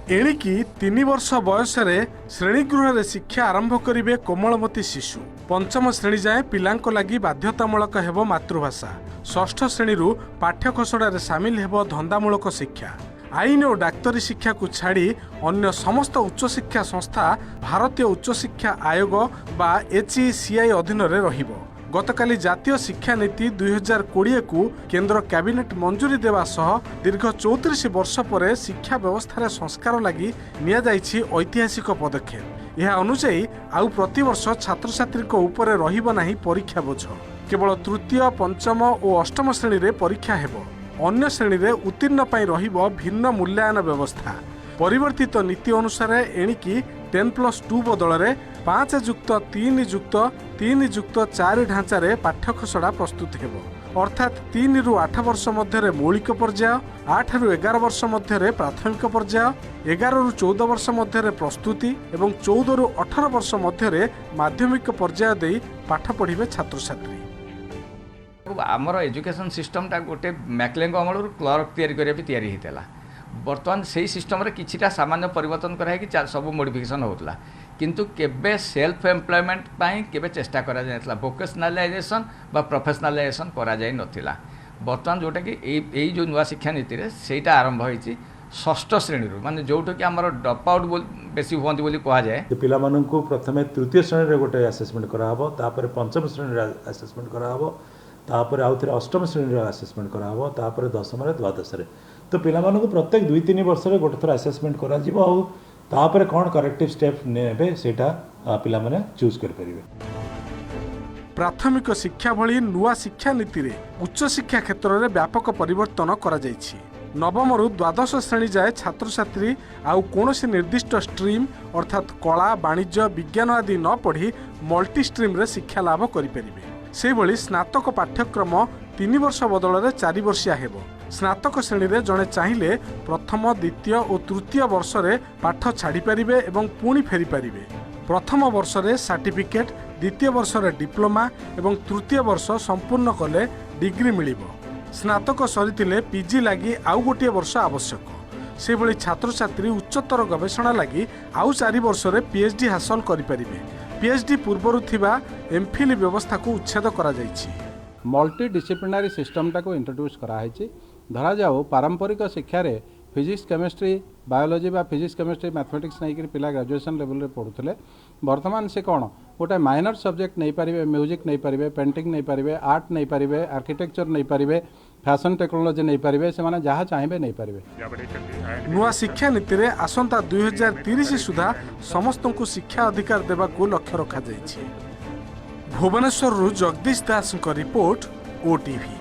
ଏଣିକି 3 ବର୍ଷ ବୟସରେ ଶ୍ରେଣୀଗୃହରେ ଶିକ୍ଷା ଆରମ୍ଭ କରିବେ କୋମଳମତି ଶିଶୁ। ପଞ୍ଚମ ଶ୍ରେଣୀ ଯାଏଁ ପିଲାଙ୍କ ଲାଗି ବାଧ୍ୟତାମୂଳକ ହେବ ମାତୃଭାଷା। ଷଷ୍ଠ ଶ୍ରେଣୀରୁ ପାଠ୍ୟଖସଡ଼ାରେ ସାମିଲ ହେବ ଧନ୍ଦାମୂଳକ ଶିକ୍ଷା। ଆଇନ ଓ ଡାକ୍ତରୀ ଶିକ୍ଷାକୁ ଛାଡ଼ି ଅନ୍ୟ ସମସ୍ତ ଉଚ୍ଚଶିକ୍ଷା ସଂସ୍ଥା ଭାରତୀୟ ଉଚ୍ଚଶିକ୍ଷା ଆୟୋଗ ବା ଏଚ୍ଇସିଆଇ ଅଧୀନରେ ରହିବ। ଗତକାଲି ଜାତୀୟ ଶିକ୍ଷାନୀତି 2020କୁ କେନ୍ଦ୍ର କ୍ୟାବିନେଟ୍ ମଞ୍ଜୁରୀ ଦେବା ସହ ଦୀର୍ଘ 34 ବର୍ଷ ପରେ ଶିକ୍ଷା ବ୍ୟବସ୍ଥାରେ ସଂସ୍କାର ଲାଗି ନିଆଯାଇଛି ଐତିହାସିକ ପଦକ୍ଷେପ। ଏହା ଅନୁଯାୟୀ ଆଉ ପ୍ରତିବର୍ଷ ଛାତ୍ରଛାତ୍ରୀଙ୍କ ଉପରେ ରହିବ ନାହିଁ ପରୀକ୍ଷା ବୋଝ। କେବଳ ତୃତୀୟ, ପଞ୍ଚମ ଓ ଅଷ୍ଟମ ଶ୍ରେଣୀରେ ପରୀକ୍ଷା ହେବ। ଅନ୍ୟ ଶ୍ରେଣୀରେ ଉତ୍ତୀର୍ଣ୍ଣ ପାଇଁ ରହିବ ଭିନ୍ନ ମୂଲ୍ୟାୟନ ବ୍ୟବସ୍ଥା। ପରିବର୍ତ୍ତିତ ନୀତି ଅନୁସାରେ ଏଣିକି 10+2 ବଦଳରେ 5+3+3+4 ଢାଞ୍ଚାରେ ପାଠ୍ୟଖସଡ଼ା ପ୍ରସ୍ତୁତ ହେବ। ଅର୍ଥାତ୍ 3ରୁ 8 ବର୍ଷ ମଧ୍ୟରେ ମୌଳିକ ପର୍ଯ୍ୟାୟ, 8ରୁ 11 ବର୍ଷ ମଧ୍ୟରେ ପ୍ରାଥମିକ ପର୍ଯ୍ୟାୟ, 11ରୁ 14 ବର୍ଷ ମଧ୍ୟରେ ପ୍ରସ୍ତୁତି ଏବଂ 14ରୁ 18 ବର୍ଷ ମଧ୍ୟରେ ମାଧ୍ୟମିକ ପର୍ଯ୍ୟାୟ ଦେଇ ପାଠ ପଢ଼ିବେ ଛାତ୍ରଛାତ୍ରୀ। ଆମର ଏଜୁକେସନ୍ ସିଷ୍ଟମଟା ଗୋଟେ ମ୍ୟାକଲେଙ୍କ ଅମଳରୁ କ୍ଲର୍କ ତିଆରି କରିବା ପାଇଁ ତିଆରି ହେଇଥିଲା। ବର୍ତ୍ତମାନ ସେଇ ସିଷ୍ଟମରେ କିଛିଟା ସାମାନ୍ୟ ପରିବର୍ତ୍ତନ କରାହେଇକି ସବୁ ମୋଡ଼ିଫିକେସନ୍ ହେଉଥିଲା, କିନ୍ତୁ କେବେ ସେଲ୍ଫ ଏମ୍ପ୍ଲୟମେଣ୍ଟ ପାଇଁ କେବେ ଚେଷ୍ଟା କରାଯାଇନଥିଲା। ଭୋକେସନାଲାଇଜେସନ୍ ବା ପ୍ରଫେସନାଲାଇଜେସନ୍ କରାଯାଇନଥିଲା। ବର୍ତ୍ତମାନ ଯେଉଁଟାକି ଏଇ ଯେଉଁ ନୂଆ ଶିକ୍ଷାନୀତିରେ ସେଇଟା ଆରମ୍ଭ ହେଇଛି ଷଷ୍ଠ ଶ୍ରେଣୀରୁ, ମାନେ ଯେଉଁଟାକି ଆମର ଡ୍ରପ୍ ଆଉଟ୍ ବେଶୀ ହୁଅନ୍ତି ବୋଲି କୁହାଯାଏ। ଯେ ପିଲାମାନଙ୍କୁ ପ୍ରଥମେ ତୃତୀୟ ଶ୍ରେଣୀରେ ଗୋଟେ ଆସେସମେଣ୍ଟ କରାହେବ, ତାପରେ ପଞ୍ଚମ ଶ୍ରେଣୀରେ ଆସେସମେଣ୍ଟ କରାହେବ, ତାପରେ ଆଉ ଥରେ ଅଷ୍ଟମ ଶ୍ରେଣୀରେ ଆସେସମେଣ୍ଟ କରାହେବ, ତାପରେ ଦଶମରେ, ଦ୍ୱାଦଶରେ। ତ ପିଲାମାନଙ୍କୁ ପ୍ରତ୍ୟେକ 2-3 ବର୍ଷରେ ଗୋଟେ ଥର ଆସେସମେଣ୍ଟ କରାଯିବ ଆଉ ତାପରେ କ'ଣ କରେକ୍ଟିଭ୍ ଷ୍ଟେପ୍ ନେବେ, ସେଇଟା ପିଲାମାନେ ଚୁଜ୍ କରିପାରିବେ। ପ୍ରାଥମିକ ଶିକ୍ଷା ଭଳି ନୂଆ ଶିକ୍ଷାନୀତିରେ ଉଚ୍ଚଶିକ୍ଷା କ୍ଷେତ୍ରରେ ବ୍ୟାପକ ପରିବର୍ତ୍ତନ କରାଯାଇଛି। ନବମରୁ ଦ୍ୱାଦଶ ଶ୍ରେଣୀ ଯାଏ ଛାତ୍ରଛାତ୍ରୀ ଆଉ କୌଣସି ନିର୍ଦ୍ଦିଷ୍ଟ ଷ୍ଟ୍ରିମ୍, ଅର୍ଥାତ୍ କଳା, ବାଣିଜ୍ୟ, ବିଜ୍ଞାନ ଆଦି ନ ପଢ଼ି ମଲ୍ଟି ଷ୍ଟ୍ରିମ୍ରେ ଶିକ୍ଷା ଲାଭ କରିପାରିବେ। ସେହିଭଳି ସ୍ନାତକ ପାଠ୍ୟକ୍ରମ 3 ବର୍ଷ ବଦଳରେ 4 ବର୍ଷିଆ ହେବ। ସ୍ନାତକ ଶ୍ରେଣୀରେ ଜଣେ ଚାହିଁଲେ ପ୍ରଥମ, ଦ୍ୱିତୀୟ ଓ ତୃତୀୟ ବର୍ଷରେ ପାଠ ଛାଡ଼ିପାରିବେ ଏବଂ ପୁଣି ଫେରିପାରିବେ। ପ୍ରଥମ ବର୍ଷରେ ସାର୍ଟିଫିକେଟ୍, ଦ୍ୱିତୀୟ ବର୍ଷରେ ଡିପ୍ଲୋମା ଏବଂ ତୃତୀୟ ବର୍ଷ ସମ୍ପୂର୍ଣ୍ଣ କଲେ ଡିଗ୍ରୀ ମିଳିବ। ସ୍ନାତକ ସରିଥିଲେ ପିଜି ଲାଗି ଆଉ ଗୋଟିଏ ବର୍ଷ ଆବଶ୍ୟକ। ସେହିଭଳି ଛାତ୍ରଛାତ୍ରୀ ଉଚ୍ଚତର ଗବେଷଣା ଲାଗି ଆଉ 4 ବର୍ଷରେ ପିଏଚ୍ଡି ହାସଲ କରିପାରିବେ। ପିଏଚ୍ଡି ପୂର୍ବରୁ ଥିବା ଏମ୍ଫିଲ୍ ବ୍ୟବସ୍ଥାକୁ ଉଚ୍ଛେଦ କରାଯାଇଛି। ମଲ୍ଟି ଡିସିପ୍ଲିନାରୀ ସିଷ୍ଟମଟାକୁ ଇଣ୍ଟ୍ରୋଡ୍ୟୁସ୍ କରାହେଇଛି। ଧରାଯାଉ, ପାରମ୍ପରିକ ଶିକ୍ଷାରେ ଫିଜିକ୍ସ, କେମିଷ୍ଟ୍ରି, ବାୟୋଲୋଜି ବା ଫିଜିକ୍ସ, କେମିଷ୍ଟ୍ରି, ମ୍ୟାଥମେଟିକ୍ସ ନେଇକରି ପିଲା ଗ୍ରାଜୁଏସନ୍ ଲେଭେଲରେ ପଢ଼ୁଥିଲେ। ବର୍ତ୍ତମାନ ସେ କ'ଣ ଗୋଟେ ମାଇନର ସବଜେକ୍ଟ ନେଇପାରିବେ, ମ୍ୟୁଜିକ୍ ନେଇପାରିବେ, ପେଣ୍ଟିଂ ନେଇପାରିବେ, ଆର୍ଟ ନେଇପାରିବେ, ଆର୍କିଟେକ୍ଚର ନେଇପାରିବେ, ଫ୍ୟାସନ୍ ଟେକ୍ନୋଲୋଜି ନେଇପାରିବେ। ସେମାନେ ଯାହା ଚାହିଁବେ ନେଇପାରିବେ। ନୂଆ ଶିକ୍ଷାନୀତିରେ ଆସନ୍ତା 2030 ସୁଦ୍ଧା ସମସ୍ତଙ୍କୁ ଶିକ୍ଷା ଅଧିକାର ଦେବାକୁ ଲକ୍ଷ୍ୟ ରଖାଯାଇଛି। ଭୁବନେଶ୍ୱରରୁ ଜଗଦୀଶ ଦାସଙ୍କ ରିପୋର୍ଟ, ଓଟିଭି।